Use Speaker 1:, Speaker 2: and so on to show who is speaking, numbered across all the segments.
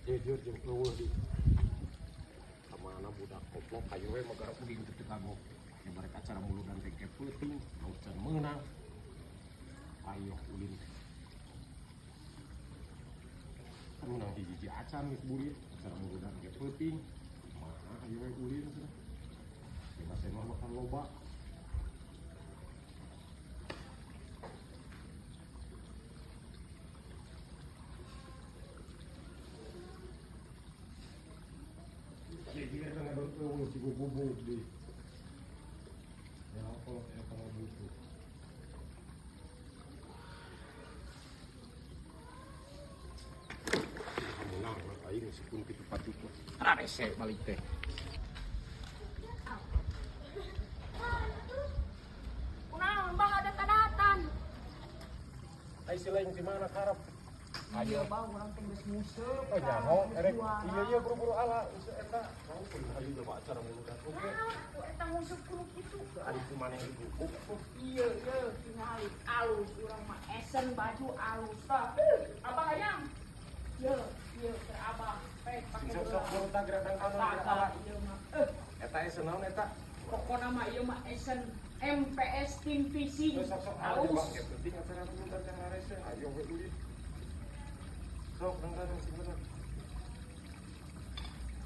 Speaker 1: Jujur jeung euweuh di kamana budak koplok, hayu we magara ulin teu kagok. Ya barek acara muludan teh ke peuting, mau can meunang. Ayo ulin teh. Kan meunang hiji-hiji acan geus burit, acara muludan ke peuting. Mana hayu we ulin cenah. Ya bahasa mah bakal loba. Jujur kan ngadon euweuh si gubuk di. Ya kalau eta mah butuh. Menang aing meskipun kitu patut mah. Rarese balik teh.
Speaker 2: Kunaon bah ada tadatan.
Speaker 1: Ai si lain di mana karep?
Speaker 3: Iya bang, urang teh geus nguseup.
Speaker 1: Oh nyaho, erek iya iya buru-buru ala geus eta. Mau kudu hayu coba acara muludan oge.
Speaker 2: Naon atuh eta nguseup kudu kitu.
Speaker 1: Ari kumaneh diguguk tuh.
Speaker 3: Iya iya, tingali alus urang mah esen baju alus tah.
Speaker 2: Abah hayang.
Speaker 3: Ye, ye keur abah pek pake
Speaker 1: Sok sok
Speaker 3: heula.
Speaker 1: buru tah gerak dangdanan
Speaker 3: Tah,
Speaker 1: gerak
Speaker 3: tah,
Speaker 1: ala.
Speaker 3: ieu mah. Eh,
Speaker 1: Eta esen naon eta?
Speaker 3: pokona mah ieu mah esen MPS Team Fishing.
Speaker 1: Sok sok ala
Speaker 3: Alus.
Speaker 1: coba ge penting acara muludan teh rarese. Ayo we ulin. Sok dangdanan sing bener.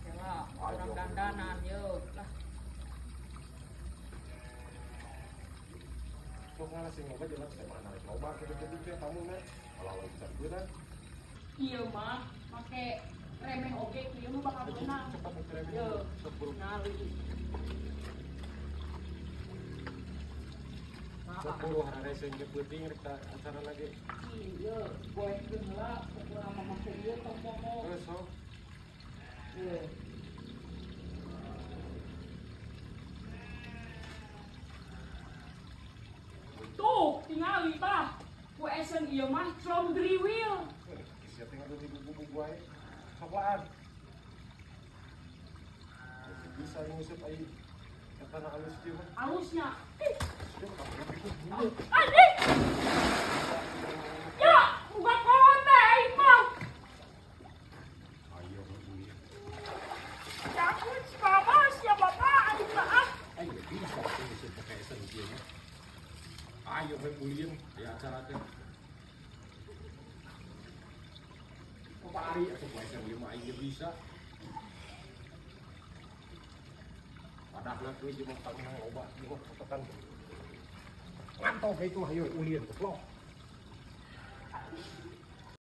Speaker 3: Kela, urang dandanan ye lah.
Speaker 1: Sok ngala sing loba jelas teh mana rek loba kitu-kitu teh tamuna. Ala bisa beunang.
Speaker 3: Ieu mah make remeh oge ieu mah bakal beunang.
Speaker 1: Cepat remeh.
Speaker 3: Ye,
Speaker 1: Sok buru.
Speaker 3: tingali.
Speaker 1: Sok buru hararese ge peuting rek acara lagi.
Speaker 3: Iya, goekeun heula pokona mah make ieu tong poho.
Speaker 1: Terus sok.
Speaker 3: Iya.
Speaker 2: Tuh, tingali bah. Ku esen ieu mah com driwil.
Speaker 1: Sia teh ngadu di gubuk wae. Sok laan. Bisa nguseup ai eta na alus kieu mah.
Speaker 2: Alusnya. Ih,
Speaker 1: Sia mah kabeh
Speaker 2: anjing. Ya, buka kolot teh aing mah.
Speaker 1: Ayo ulin.
Speaker 2: Jangan si bapak, sia bapak aing mah ah.
Speaker 1: Ayo bisa nguseup pakai esen kieu mah. Ayo we ulin aya acara teh. Coba ari atuh ku esen ieu mah aing ge bisa. Padahal tuh ieu mah tanggung loba ieu mah tekan. Ngantok itu mah ayo ulin goblok.